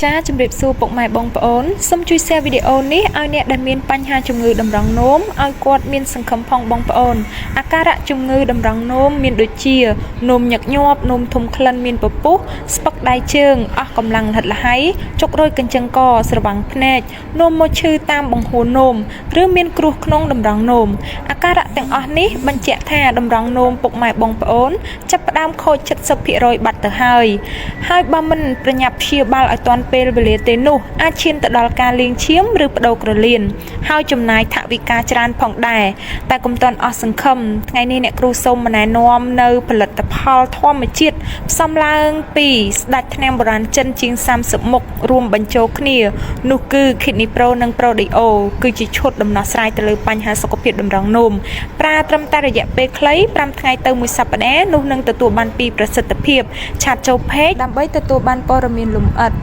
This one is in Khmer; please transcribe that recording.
ចាជំរាបសួរពុកម៉ែបងប្អូនសូមជួយ share វីដេអូនេះឲ្យអ្នកដែលមានបញ្ហាជំងឺតម្រងនោមឲ្យគាត់មានសង្ឃឹមផងបងប្អូនអាការៈជំងឺតម្រងនោមមានដូចជានោមញឹកញាប់នោមធំក្លិនមានពពុះស្ពឹកដៃជើងអស់កម្លាំងលហិតលហៃចុករយកញ្ចឹងកស្រវាំងភ្នែកនោមមកឈឺតាមបង្ហួរនោមឬមានគ្រោះក្នុងតម្រងនោមអាការៈទាំងអស់នេះបញ្ជាក់ថាតម្រងនោមពុកម៉ែបងប្អូនចាប់ផ្ដើមខូច70%បាត់ទៅហើយហើយបើមិនប្រញាប់ព្យាបាលឲ្យទាន់ពេលវេលាទេនោះអាចឈានទៅដល់ការលាងឈាមឬប្ដូរក្រលៀនហើយចំណាយថវិកាច្រើនផងដែរតែកុំទាន់អស់សង្ឃឹមថ្ងៃនេះអ្នកគ្រូសូមណែនាំនៅផលិតផលធម្មជាតិផ្សំឡើងពីស្ដេចថ្នាំបុរាណចិនជាង30មុខរួមបញ្ចូលគ្នានោះគឺ Kidney Pro និង Pro Dio គឺជាឈុតដំណោះស្រាយទៅលើបញ្ហាសុខភាពតម្រងនោមប្រើត្រឹមតែរយៈពេលខ្លី5ថ្ងៃទៅមួយសប្តាហ៍នោះនឹងទទួលបានពីប្រសិទ្ធភាព chat ចូល page ដើម្បីទទួលបានព័ត៌មានលម្អិត។